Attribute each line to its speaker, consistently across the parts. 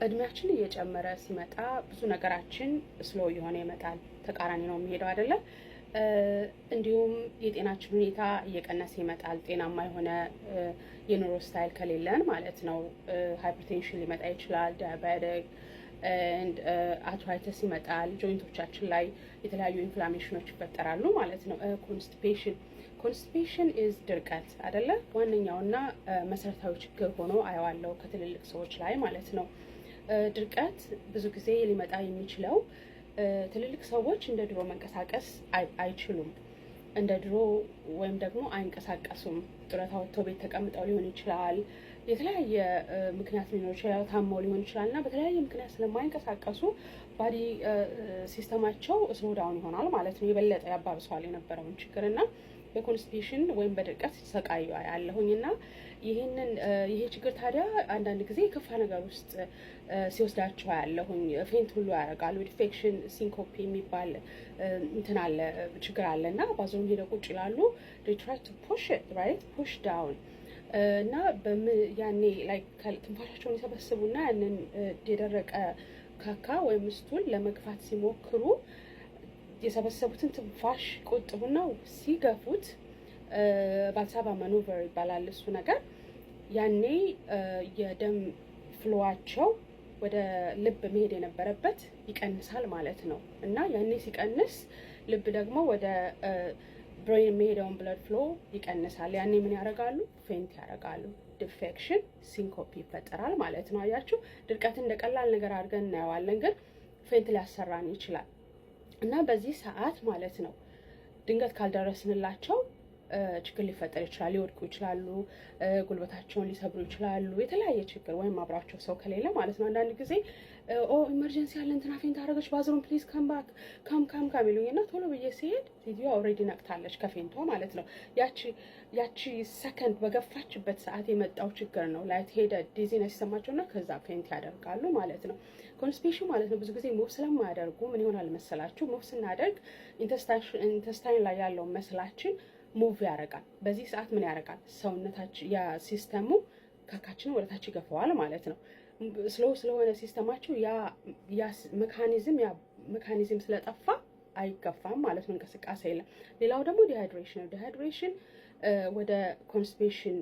Speaker 1: እድሜያችን እየጨመረ ሲመጣ ብዙ ነገራችን slow እየሆነ ይመጣል። ተቃራኒ ነው የሚሄደው አይደለ? እንዲሁም የጤናችን ሁኔታ እየቀነሰ ይመጣል። ጤናማ የሆነ የኑሮ style ከሌለን ማለት ነው። Hypertension ሊመጣ ይችላል። Diabetic፣ arthritis ይመጣል። Joint ኦቻችን ላይ የተለያዩ inflammation ኖች ይፈጠራሉ ማለት ነው። Constipation is ድርቀት አይደለ? ዋነኛውና መሰረታዊ ችግር ሆኖ አየዋለሁ ከትልልቅ ሰዎች ላይ ማለት ነው። ድርቀት ብዙ ጊዜ ሊመጣ የሚችለው ትልልቅ ሰዎች እንደ ድሮ መንቀሳቀስ አይችሉም። እንደ ድሮ ወይም ደግሞ አይንቀሳቀሱም። ጡረታ ወጥተው ቤት ተቀምጠው ሊሆን ይችላል። የተለያየ ምክንያት ሊኖር ይችላል። ታመው ሊሆን ይችላል እና በተለያየ ምክንያት ስለማይንቀሳቀሱ body system ኣቸው slow down ይሆናል ማለት ነው። የበለጠ ያባብሰዋል የነበረውን ችግር እና በ constipation ወይም በድርቀት ሲሰቃዩ አያለሁኝ። እና ይሄ ችግር ታዲያ አንዳንድ ጊዜ የከፋ ነገር ውስጥ ሲወስዳቸው አያለሁኝ። Faint ሁሉ ያደርጋሉ። Defecation syncope የሚባል እንትን አለ፣ ችግር አለ እና bathroom ሄደው ቁጭ ይላሉ። Try to push, right, push down እና ያኔ like ትንፋሻቸውን ይሰበስቡና ያንን የደረቀ ካካ ወይም stool ለመግፋት ሲሞክሩ የሰበሰቡትን ትንፋሽ ቆጥቡና ሲገፉት፣ Valsalva maneuver ይባላል እሱ ነገር። ያኔ የደም flow ኣቸው ወደ ልብ መሄድ የነበረበት ይቀንሳል ማለት ነው። እና ያኔ ሲቀንስ ልብ ደግሞ ወደ brain የሚሄደውን blood flow ይቀንሳል። ያኔ ምን ያደርጋሉ? Faint ያደርጋሉ። Defecation syncope ይፈጠራል ማለት ነው። አያችሁ፣ ድርቀትን እንደ ቀላል ነገር አድርገን እናየዋለን፣ ግን faint ሊያሰራን ይችላል። እና በዚህ ሰዓት ማለት ነው ድንገት ካልደረስንላቸው ችግር ሊፈጠር ይችላል። ሊወድቁ ይችላሉ። ጉልበታቸውን ሊሰብሩ ይችላሉ። የተለያየ ችግር ወይም አብሯቸው ሰው ከሌለ ማለት ነው። አንዳንድ ጊዜ "Oh, emergency ያለ፣ እንትና faint አደረገች፣ bathroom, please come back, come, come, come" ይሉኝ እና ቶሎ ብዬ ስሄድ ሴትዮዋ already ነቅታለች ከ faint ቷ ማለት ነው። ያቺ ሰከንድ በገፋችበት ሰዓት የመጣው ችግር ነው። Light headed, dizziness ይሰማቸውና ከዛ faint ያደርጋሉ ማለት ነው። Constipation ማለት ነው ብዙ ጊዜ move ስለማያደርጉ ምን ይሆናል መሰላችሁ? Move ስናደርግ intestine ላይ ያለው muscle ኣችን move ያደርጋል። በዚህ ሰዓት ምን ያደርጋል? ሰውነታችን ያ system ኡ ካካችንን ወደ ታች ይገፋዋል ማለት ነው። Slow ስለሆነ system ኣቸው ያ mechanism ስለጠፋ አይገፋም ማለት ነው። እንቅስቃሴ የለም። ሌላው ደግሞ dehydration ነው። Dehydration ወደ constipation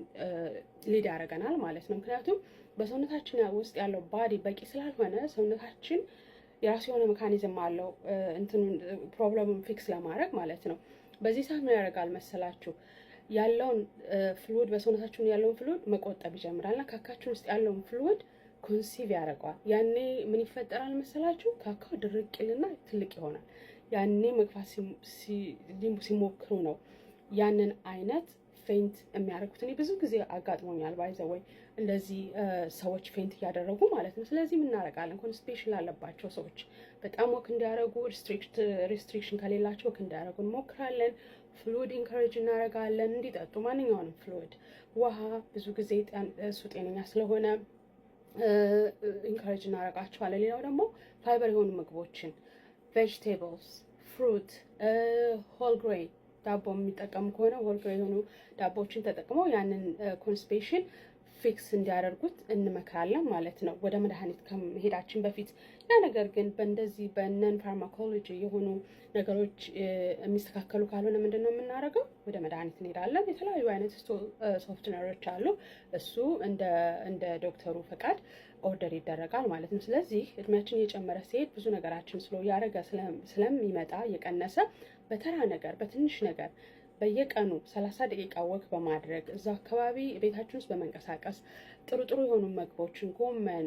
Speaker 1: lead ያደርገናል ማለት ነው። ምክንያቱም በሰውነታችን ውስጥ ያለው body በቂ ስላልሆነ ሰውነታችን የራሱ የሆነ mechanism አለው እንትኑን problem ኡን fix ለማድረግ ማለት ነው። በዚህ ሰዓት ምን ያደርጋል መሰላችሁ? ያለውን fluid፣ በሰውነታችን ያለውን fluid መቆጠብ ይጀምራል እና ካካችን ውስጥ ያለውን fluid conserve ያደርገዋል። ያኔ ምን ይፈጠራል መሰላችሁ? ካካው ድርቅ ይልና ትልቅ ይሆናል። ያኔ መግፋት ሲሞክሩ ነው ያንን አይነት faint የሚያደርጉት። እኔ ብዙ ጊዜ አጋጥሞኛል by the way እንደዚህ ሰዎች faint እያደረጉ ማለት ነው። ስለዚህ ምን እናደርጋለን? Constipation ላለባቸው ሰዎች በጣም walk እንዲያደርጉ፣ restriction ከሌላቸው walk እንዲያደርጉ እንሞክራለን። Fluid encourage እናደርጋለን እንዲጠጡ፣ ማንኛውንም fluid፣ ውሃ ብዙ ጊዜ እሱ ጤነኛ ስለሆነ encourage እናደርጋቸዋለን። ሌላው ደግሞ ፋይበር የሆኑ ምግቦችን፣ vegetables፣ fruit፣ whole grain ዳቦ የሚጠቀሙ ከሆነ whole grain የሆኑ ዳቦዎችን ተጠቅመው ያንን constipation fix እንዲያደርጉት እንመክራለን ማለት ነው፣ ወደ መድኃኒት ከመሄዳችን በፊት። ያ ነገር ግን በእንደዚህ በ non pharmacology የሆኑ ነገሮች የሚስተካከሉ ካልሆነ ምንድን ነው የምናደርገው? ወደ መድኃኒት እንሄዳለን። የተለያዩ አይነት softener ኦች አሉ። እሱ እንደ ዶክተሩ ፈቃድ order ይደረጋል ማለት ነው። ስለዚህ እድሜያችን እየጨመረ ሲሄድ ብዙ ነገራችን slow እያደረገ ስለሚመጣ እየቀነሰ በተራ ነገር፣ በትንሽ ነገር በየቀኑ 30 ደቂቃ walk በማድረግ፣ እዛ አካባቢ ቤታችን ውስጥ በመንቀሳቀስ፣ ጥሩ ጥሩ የሆኑ ምግቦችን፣ ጎመን፣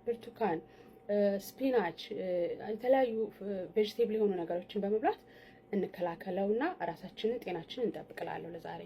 Speaker 1: ብርቱካን፣ spinach፣ የተለያዩ vegetable የሆኑ ነገሮችን በመብላት እንከላከለውና ራሳችንን ጤናችንን እንጠብቅላለሁ ለዛሬ።